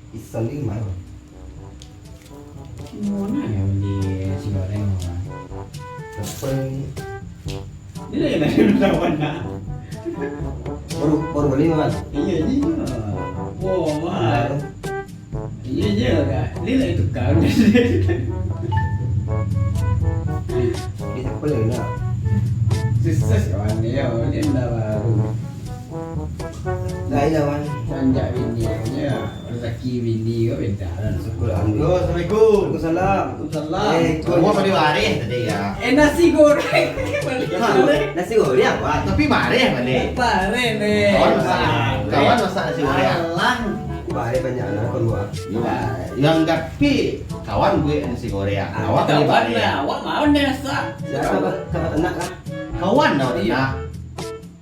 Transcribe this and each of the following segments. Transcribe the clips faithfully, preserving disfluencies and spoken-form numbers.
Isan ni mah. Mana yang beli nasi goreng, Bang? Apa ni? Dia dah kena lawan nak. Baru, baru beli, Bang? Iya je. Oh, Bang. Iya je, Kak. Dia nak tukar. Dia tak boleh nak. Susah kawan dia, dia dah baru. Lain lah, Wan. Manjak bini, ya. Rezeki bini ko beda lah. Syukur, alhamdulillah. Yo, assalamualaikum. Waalaikumsalam. Waalaikumsalam. Eh, kau buat pada bareh tadi, ya? Eh, nasi goreng. Balik. Ha, nasi goreng apa? Tapi bareh balik. Bareh, nih. Kawan masak. Bareh. Kawan masak nasi goreng. Alang. Bareh banyak lah, kau buat. Yo. Yang tapi kawan buat nasi goreng. Ah, awak kawan balik bareh. Lah, awak mau nih masak. Siapa, Pak? Kawan ternak kah? Kawan dah ternak.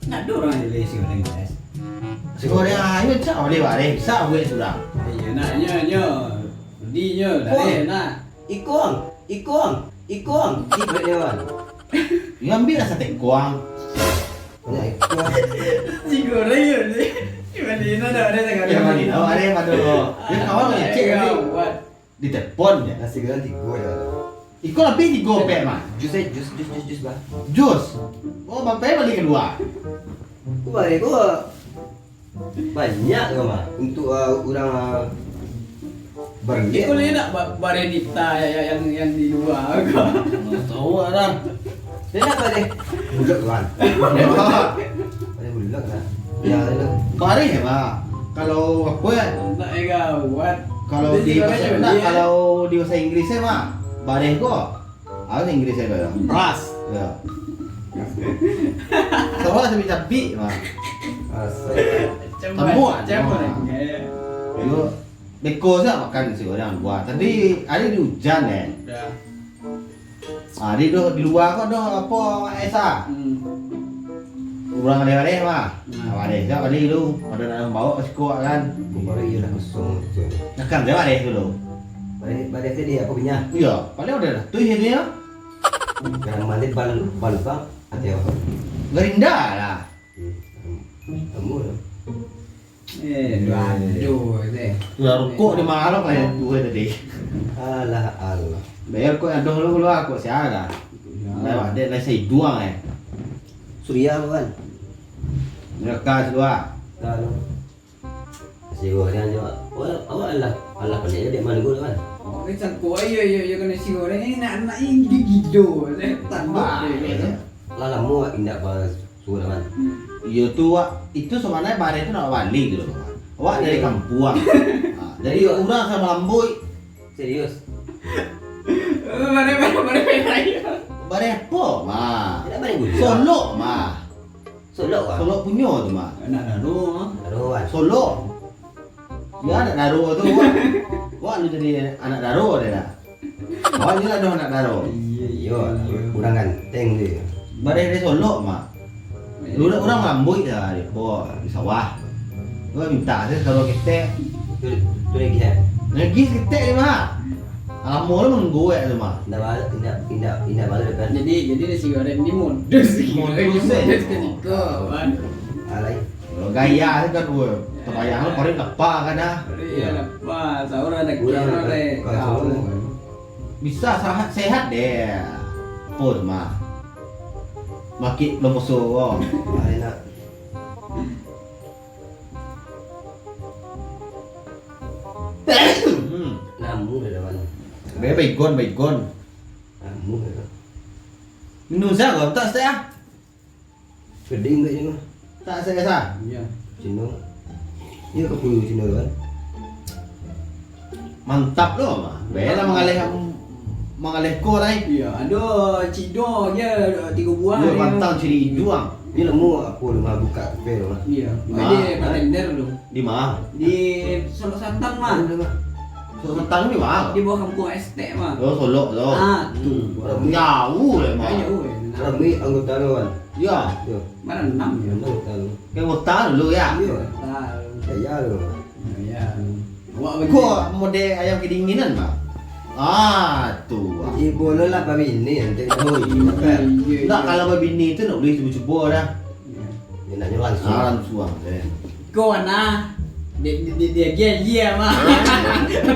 Nak ada orang yang beli nasi goreng, guys. Nasi goreng ayo cak boleh bareh, bisa buat surang. Iya, nak, nyo, nyo. Pedinyo, dah, nak. Ikuang, ikuang, ikuang. Di balik dia, Wan. Yo, ambil lah satek kuang. Banyak ikuang. Nasi goreng ya, ni. Di Madinah dah ada nasi goreng. Ya, Madinah, bareh pado. Yo, kawan ngecek tadi. Gawat. Ditelepon je. Nasi goreng tigo je. Iko labiah tigo pek, mah. Jus eh, jus, jus, jus, jus, bah. Jus. Oh, bapak balik kalua. Ku bareh ko banyak ko, mah. Untuk, ah, urang, ah, bareh. Iko lah nak ba-, bareh nita yang, yang, yang di lua ko. Tahu lah. Dia nak bareh bulek, kan? Bareh bulek lah. Ya, itu. Bareh, Pak. Kalau apa, ya? Nak, eh, gawat. Kalau di bahasa, nak, kalau di bahasa Inggris, ya, Pak. Bareh ko. Apa bahasa Inggris, ya, ko? Ras. Ya. Sama lah, tapi capik, Pak. Ras. Tembok, tembok. Yo, beko sajo makan nasi goreng lua. Tapi hari ni hujan, eh. Dah. Ah, di doh, di lua ko doh apo, Esa? Hmm. Urang bareh-bareh mah. Hmm. Nah, bareh se bali tu, pado nak bawa ka siko kan. Baru iyo lah kosong tu. Nah, kan se bareh tu lo. Bareh, bareh tadi apo punya? Iyo, paling udah dah. Tu isinya. Dalam mandi bal, bal bang, atau apa? Gerinda lah. Hmm. Kamu lah. Eh, gaduah teh. Lah rukuk di malam lah tu tadi. Alah, alah. Bayar kok ado lu lah, kok sia lah. Lewat dek lai saiduang, eh. Surya tu kan? Neraka sadua. Dah tu. Nasi goreng aja. Awak, awak alah, alah pandai dek manggo tu kan? Awak kan sangko, iyo, iyo, iyo, kena nasi goreng. Ini nak, nak ini gido. Tanduk deh. Lah lamo awak indak ba Sudah, Man. Iyo tu, Wak. Itu sabananyo bareh tu nak bali tu, Wak. Awak dari kampuang. Ha, jadi urang samo lambuik. Serius? Bareh, bareh, bareh, bareh. Bareh apo, mah? Tidak bareh gula. Solok, mah. Solok, Wak? Solok punyo tu, mah. Anak daro, mah. Daro, Wan. Solok. Yo, anak daro tu, Wak. Wak lu jadi anak daro deh dah. Awak ni lah doh anak daro. Iyo, iyo, iyo. Urang ganteng tu. Bareh dari Solok, Mak. Urang, urang lambuik lah, di po, di sawah. Urang minta se kalau ketek. Tu, tu lagi, eh? Lagi ketek ni, Mak. Lamo lah menunggu, eh, tu, Mak. Indak bal-, indak, indak, indak balik, kan? Jadi, jadi nasi goreng ni modus. Modus, eh. Modus ketika, kan? Alai. Kalau gaya tu kan, weh, tabayang lah, paruik lapa kan, ah. Paruik lapa, sahur ada kira, leh. Bisa sehat, sehat deh. Pun mah. Makik belum musuh ko. Enak. Hmm. Namu dah lawan. Baygon, baygon. Namu dah. Minum sajo, tak setek ah. Pedih enggak je mah. Tak setek ah. Iya. Cino. Iya, kapulu Cino tu kan. Mantap lo mah. Bela mangaleh, mangaleh ko lai. Iya, ado Cino je tigo buah. Iya, pantang ciri iduang. Dia lamo aku rumah buka kafe tu mah. Iya. Di mana? Di mana? Di Solok Satang mah. Solok Satang ni mah. Di bawah kampung Estek mah. Oh, Solok tu. Ah, tu. Jauh lah mah. Jauh lah. Ramai anggota tu kan. Iya. Yo. Mana enam ya? Enam anggota tu. Kan kota dulu ya. Iya. Kota. Kaya tu. Kaya. Awak ko model ayam kedinginan, Bang. Ah, tu. Ibu lu lah babini nanti. Oh, iya. Enggak, kalau babini tu nak boleh cuba-cuba dah. Iya. Enaknya langsung. Ah, langsung, eh. Ko nah. Di, di, di, di, dia, dia, mah.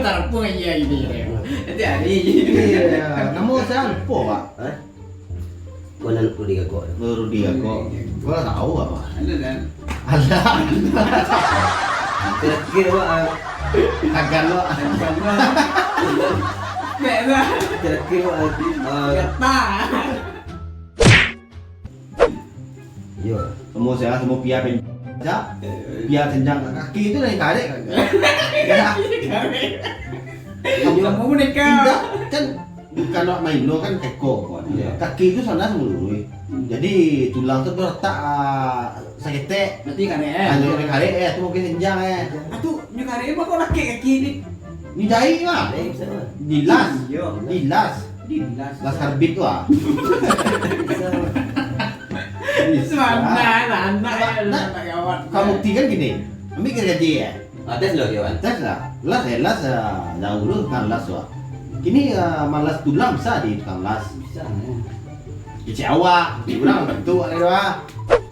Tarapung aja gitu ya. Nanti hari. Iya, nama saya lupa, Pak. Hah? Kau nak Rudi Gagok tu? Oh, Rudi Gagok. Kau lah tahu apa? Ada, Dan. Ada. Terakhir, Pak. Tagal, Pak. Tagal, Pak. Baik, Pak. Terakhir, Pak. Ah. Kata. Iyo. Semua sehat, semua pia pen-, ja? Pia senjang kaki tu dari karek kan? Ya. Karek. Iyo. Sama boneka. Indak, kan bukan nak main lo kan teko kan. Iyo. Kaki tu sana sama luruih. Hmm. Jadi tulang tu beretak, ah, saketek. Berarti karek, eh? Hanya karek, eh, tu mungkin senjang, eh. Ah, tu, nyo karek apa kau lakek kaki ni? Ni jahit lah. Jahit, siapa? Dilas. Iyo. Dilas. Dilas. Las karbit tu ah. Bisa. Bisa. Mana lah anak ya, nak, anak gawat. Kamu buktikan gini. Ambil kerja dia. Ah, tes lo, Wan. Tes lah. Las ya, las ya. Jauh lu kan las tu ah. Kini, ah, malas tulang bisa di tukang las. Bisa. Cuci awak, cuci urang bantu ada doa.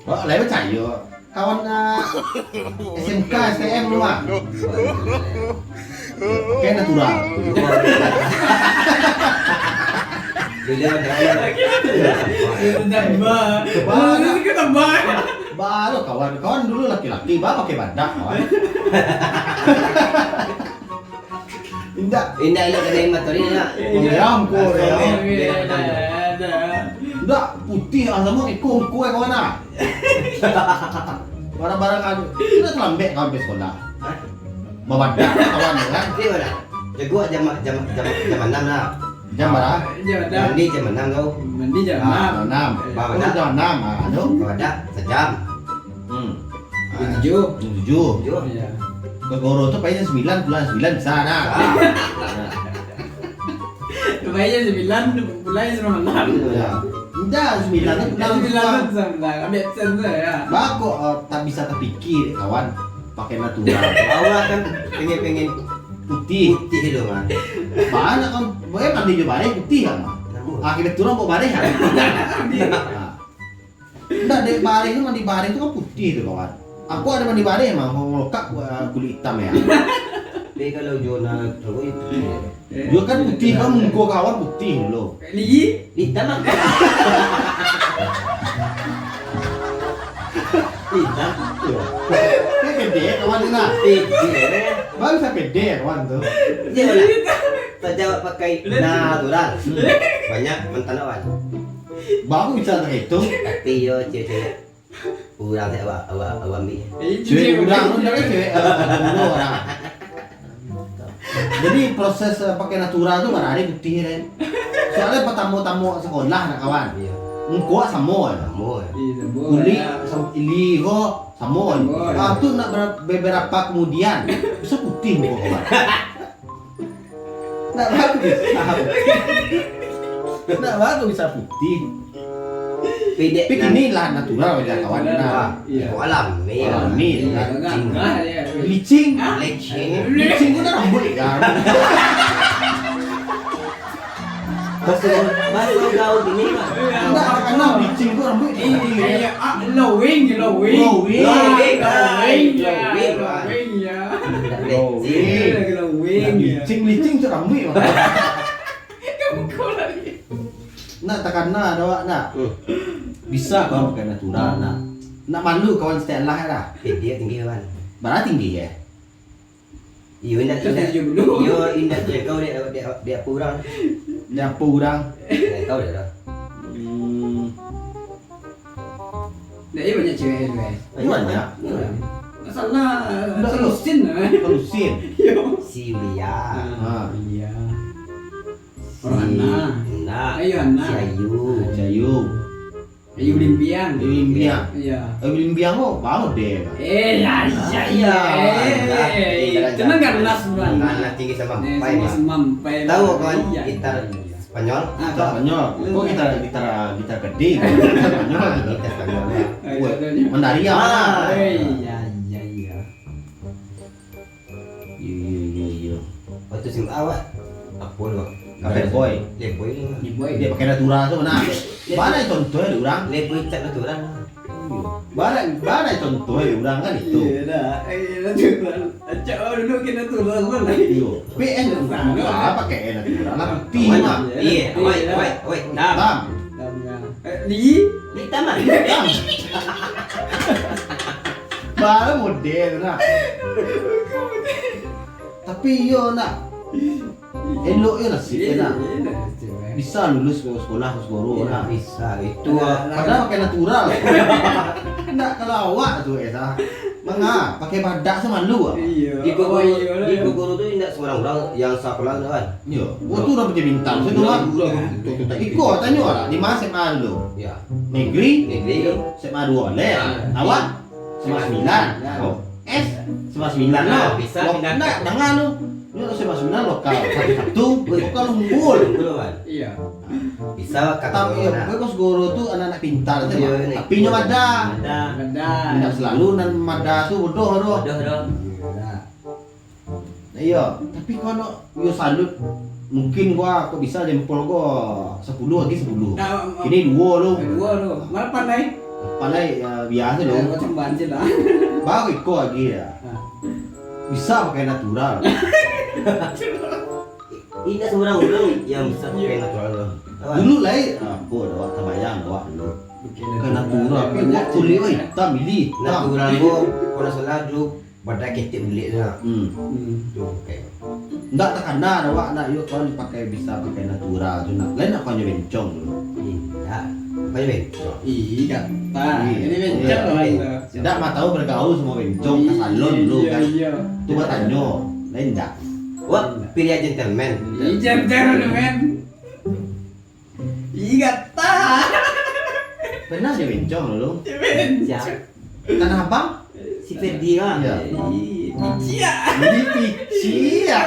Oh, lain percaya. Kawan, ah, S M K, S T M lu, ah. Pakai natural. Dia ada. Tambah. Baru, baru kawan, kawan dulu laki-laki, baru pakai badak, kawan. Indak. Indak, indak kena imat tadi, indak. Iya, ampun, ya. Iya, iya, iya. Indak, putih ah, samo iko ungku, eh, kawan, ah. Barang-barang anu, indak talambek kawan pai sekolah. Hah? Babadak kawan, kan? Iya, badak. Jago jam, jam, jam, jam anam lah. Jam bara? Jam anam. Mandi jam anam tu. Mandi jam anam. Ah, jam anam. Babadak. Oh, jam anam, ah, tu. Babadak sajam. Hmm. Jam tujuh. Jam tujuh. Tujuh. Iya. Ke guru tu pai jam sembilan, pulang sembilan bisa dah. Ah. Nah. Pai jam sembilan, pulang jam sembilan malam. Iya. Indak, sembilan tu pulang. Jam sembilan sembilan. Ambil absen tu, ya. Bako, eh, tak bisa terpikir, kawan. Pakai natural. Awak kan pengen-pengen putih. Putih tu, kan. Banyak kan, boleh mandi jo bareh putih kan, Mak? Kenapa? Ah, kita turun bawa bareh kan? Nah. Ndak, dek bareh tu, mandi bareh tu kan putih tu, kawan. Aku ada mandi bareh, Mang, mau melekat, eh, kulit hitam ya. Tapi kalau Jona terus itu, ya. Dia kan putih, kan muka kawan putih lo. Ligi? Hitam, Mang. Hitam? Iya. Ini pede ya, kawan, ni, nah. Pede, ya. Baru saya pede ya, kawan, tu. Iya, lah. Tak jawab pakai natural. Hmm. Banyak mantan lawan. Baru bisa terhitung. Tapi yo, cewek-cewek. Urang dek awak, awak, awak ambil. Eh, cewek urang tu, cewek, eh, jomblo urang. Jadi, proses, eh, pakai natural tu, mana ada putih, kan? Soalnya, pertama-tama sekolah, nak kawan. Iya. Muka samo, kan? Samo, ya. Iya, samo, kulit, ya. Sam-, iliho, samo, kan? Samo, ya. Ah, tu nak ber-, beberapa kemudian, bisa putih muka kawan. Nak bagus. Nak bagus bisa putih. Tapi kini lah natural aja kawan. Natural. Nah. Iya. Alami. Alami, iya, kan? Gagah, ya. Bleaching. Hah? Bleaching. Bleaching tu kan rambut, kan? Bahasa, bahasa gaul ini, Pak. Enggak, karena bleaching tu rambut. Iya, iya, ah, glowing, glowing. Glowing. Glowing, glowing, glowing, ya. Glowing. Iya, glowing, ya. Bleaching, bleaching tu rambut, Pak. Kan muka lagi. Nak takana dah, Wak, nak. Hmm. Bisa kawan pakai natural, nak. Nak malu kawan setelah dah. Eh, dia tinggi, kawan. Bara tinggi, ya? Iyo, indak, indak. Seratus tujuh puluh. Iyo, indak jangkau dek, dek, dek apo urang. Dek apo urang? Jangkau dek lah. Hmm. Dek, iyo banyak cewek, cewek. Iyo banyak. Iyo. Masalah solusin lah. Solusin. Iyo. Si Yulia. Ah, Yulia. Si Rohana. Indak. Ayu Hana. Si Ayu. Si Ayu. Ayu Limbiang. Ayu Limbiang. Iya. Ayu Limbiang kok baru deh. Eh, ya, iya, iya. Eh, tenang kan, Nas, Bang. Nah, tinggi sama. Eh, tinggi sama, Bang. Tahu kan gitar Spanyol? Ah, tahu. Spanyol. Kok gitar, gitar, gitar gede? Gitar Spanyol. Gitar Spanyol, ya. Wah, Mandarin. Ah, iya, iya, iya. Iya, iya, iya, iya. Waktu S M A awak apo tu? Playboy. Playboy tu. Playboy. Dia pakai natural tu, nah. Mana contoh dia urang? Playboy cat natural. Iya. Mana, mana contoh dia urang kan itu? Iya dah. Eh, natural. Acak awak dulu kena tu, lalu lah. Iyo. P N tu kan. Ah, pakai N tu. Lah putih mah. Iya, awai, awai, awai. Hitam. Hitam. Eh, di? Hitam ah. Hitam. Baru model nak. Tapi iyo nak. Elok yo nasib yo nak. Bisa lulus ke sekolah, ke segoro nak. Bisa, itu. Padahal pakai natural. Ndak kalau awak tu, eh, sah. Manga, pakai badak se malu ah. Iyo. Di Gogoro, di Gogoro tu indak sembarang urang yang sakolah tu kan. Iyo. Oh, tu urang pancari bintang. Saya tu mah. Iko tanyo lah, di ma S M A dulu? Ya. Negeri? Negeri. S M A duo lah. Ah. Awak? S M A sembilan. Oh. S M A sembilan lah. Bisa pindah. Ndak, jangan tu. Ni S M A sembilan lokal. Satu-satu. Lokal unggul. Unggul kan? Iya. Bisa kata tapi orang. Pokoknya pas guru tu anak-anak pintar tu. Iya, tapi nyo madah. Madah. Madah. Tidak selalu nan madah tu bodoh tu. Bodoh tu. Nah, iyo, tapi kalau yo salut, mungkin gua kok bisa jempol gua sepuluh lagi sepuluh. Nah, kini duo lo. Duo lo. Malah pandai. Pandai, ya, biasa lo. Macam banjir lah. Baru iko lagi ya. Nah. Bisa pakai natural. Indak sembarang urang yang bisa pakai natural tu. Dulu lai, apo, awak tabayang awak dulu. Bukan natural, tapi awak kulik hitam, hitam. Natural tu, kalau salah dulu, badak ketek bulik tu nak. Hmm. Tu pakai. Ndak takana awak nak, yo, kawan pakai, bisa pakai natural tu nak. Lain nak panjang bencong dulu. Indak, panjang bencong. Ih, kata. Ini bencong kawan tu. Ndak mah tahu bergaul sama bencong ka salon dulu kan. Iya. Tu batanyo, lain ndak? Wah, pilih gentleman. Ih, gentleman. Ih, kata. Pernah je bencong dulu? Bencong. Tanah Abang? Si Ferdi kan? Iya. Ih, picik ah. Jadi picik ah.